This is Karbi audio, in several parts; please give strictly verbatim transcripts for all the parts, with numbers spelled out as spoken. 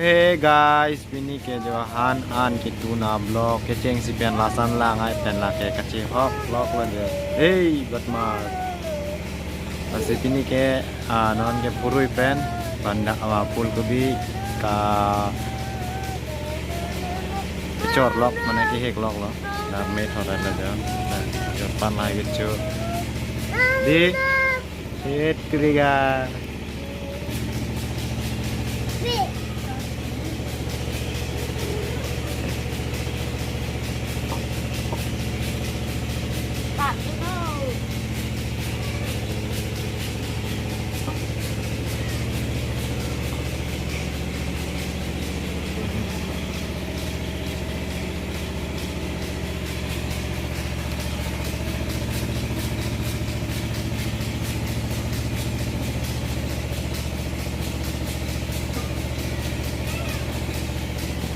Hey guys, pini ke Johan an ketun a-vlog kechengsi pen lason lang ai pen lake kachehok vlog lo je. Hey, Batmas. Lasi pini ke, ah, non ke purui pen banda awa pulkobi ka chor lok, mane kehek lok lo. Dar me thora la jo. Dar chor pan lai kecho. Di. Hit ketiga.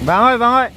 Bang oi, bang oi.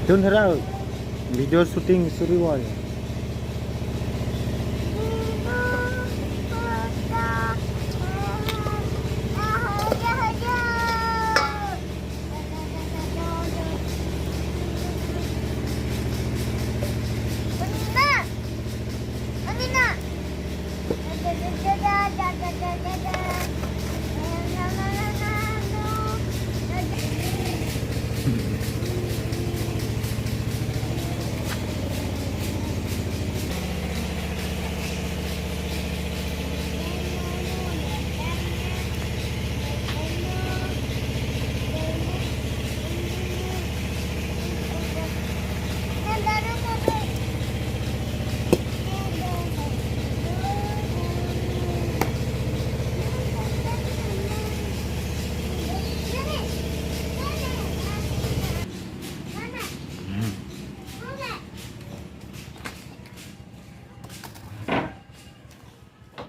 Tun herau video shooting suri wal.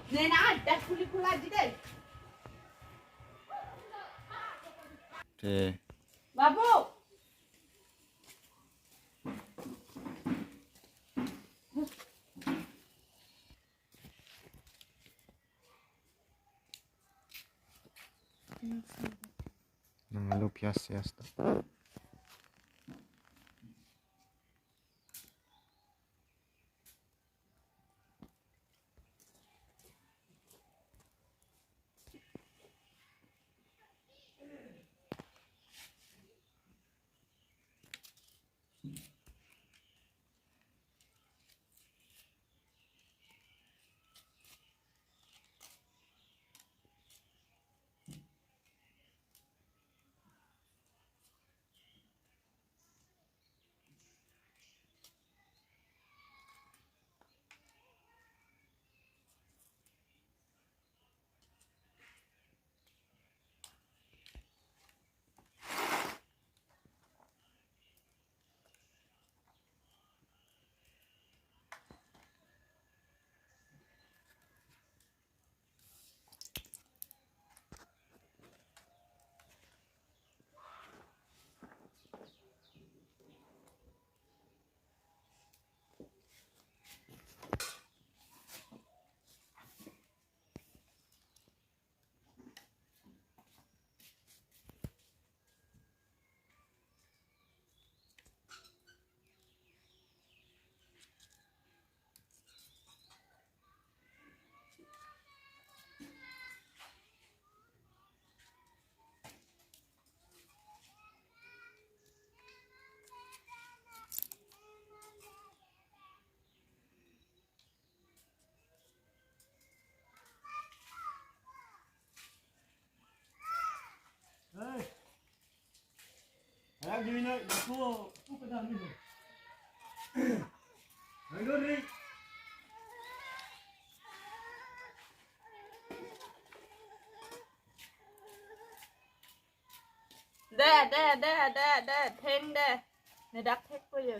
Nena ada kuli kula jide. Te. Babu. Nanglo pias pias ta. De, de, de, de, de, theng de. Ne dak thek po ye.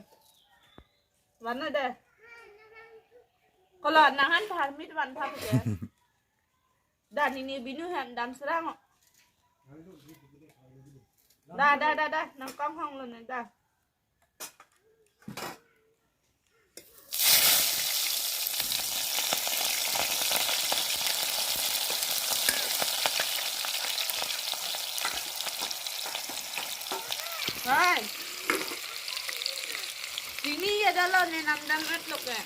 Van na de. Kolo nanghan thar mit van thar de. Da nini binu hem dam serang. Da, da, da, da, nang kong hong lo ne da. Hai. Sini ya dalo ne namdam atlok ya.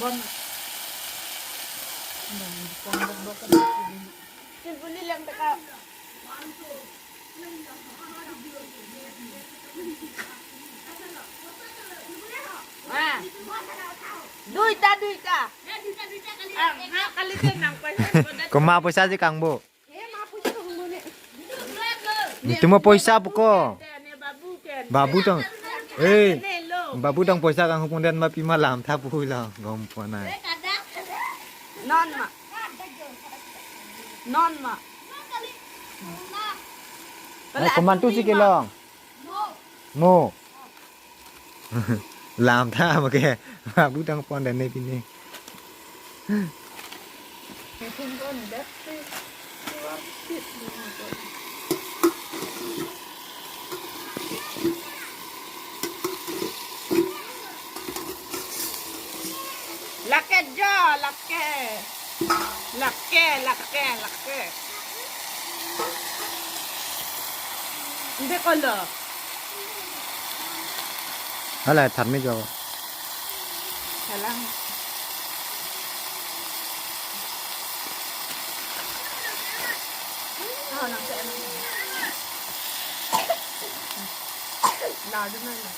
Bon. Bon, bon, bon, bon, bon. Chilbuli lang ta ka. Duita, duita. Ah, ha, kali ke nang paisa. Koma poisa si kangbo. Nituma poisa puko. Babu tong. Eh, babu tong poisa kanghu pon den ma pima lamtha pu lo gom ponai. Non ma. Non ma. Ai, komantu si kelong. Mo. Lamtha ma ke. Babu tong pon den ne pine. Lake jo, lake. Lake, lake, lake. Inde kolo. Hala, tharmi jo. Salang. Oh, nang se, nang se. Ladu na na.